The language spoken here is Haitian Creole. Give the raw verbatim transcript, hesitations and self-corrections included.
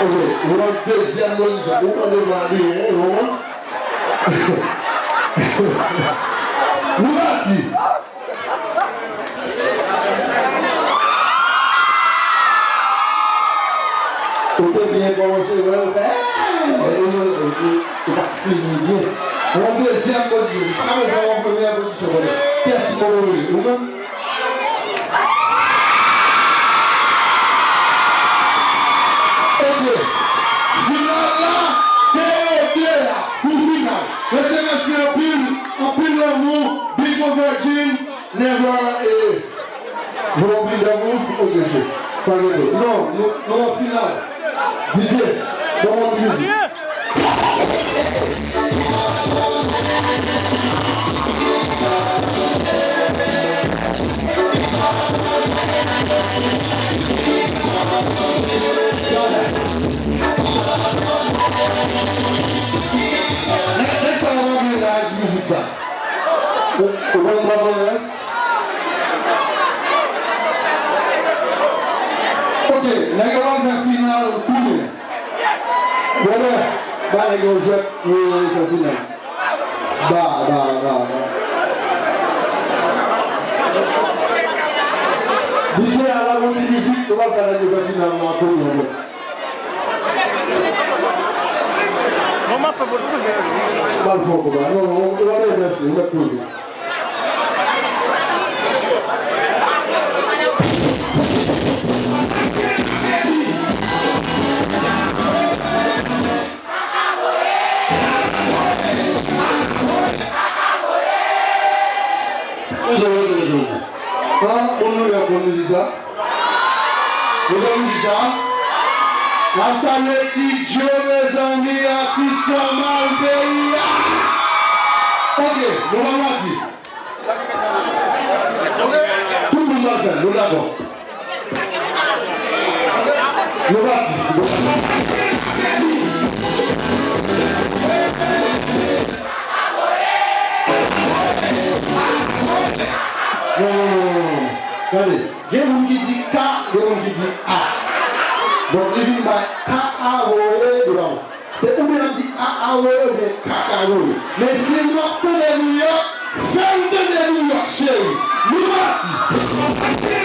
Ok, nou nan dezyèm pozisyon. Ou konn devan li, hein, nou. Nou pati. Ou te byen kòmanse, wè, ou fè, eh, eh, eh, eh, eh, ou pa fini byen. Yon dezyèm pozisyon. Pa bezwen yon premyè pozisyon, wè. Kiyès ki poko rive? Ou menm? Ok. Final la, se yo de a pou final. Mesye, mèsi anpil, anpil lanmou, Big Mo Virgin, Never, eh, Vòlò Bindè Mouv, ok, chè. Pa gen dòt. Non, nou, nou an final. D J, ban m yon ti mizik. Nèg, nèg sa yo pa vle la ak mizik sa. Ou, ou konn sa mwen, hein? Ok, nèg yo pral fè final kounye a. Brother, ba nèg yo jwèt pou yo fè final. Ba, ba, ba, ba. D J a la, yon ti mizik, nou pral fè nèg yo fè final la kounye a. Non, m ap fè pou l kounye a. M ap fè pou l. Non, non, ou, ou ap envèse, ou mèt kounye. An, moun Nouyòk konn li di sa? Ou konn li di sa? N ap salye Ti Djo, mezanmi, atis nòmal peyi a. Ok, nou pa pati. Tout moun pral fè l, nou dakò. Nou pati. Non, non, non, non, non. Tande, gen moun ki di K, gen moun ki di A. Donk, li vin bay K A voye, yo pa bon. Se oubyen n ap di A A voye oubyen K K voye. Mesye, nou ap tande Nouyòk, fè n tande Nouyòk, cheri. Nou pati.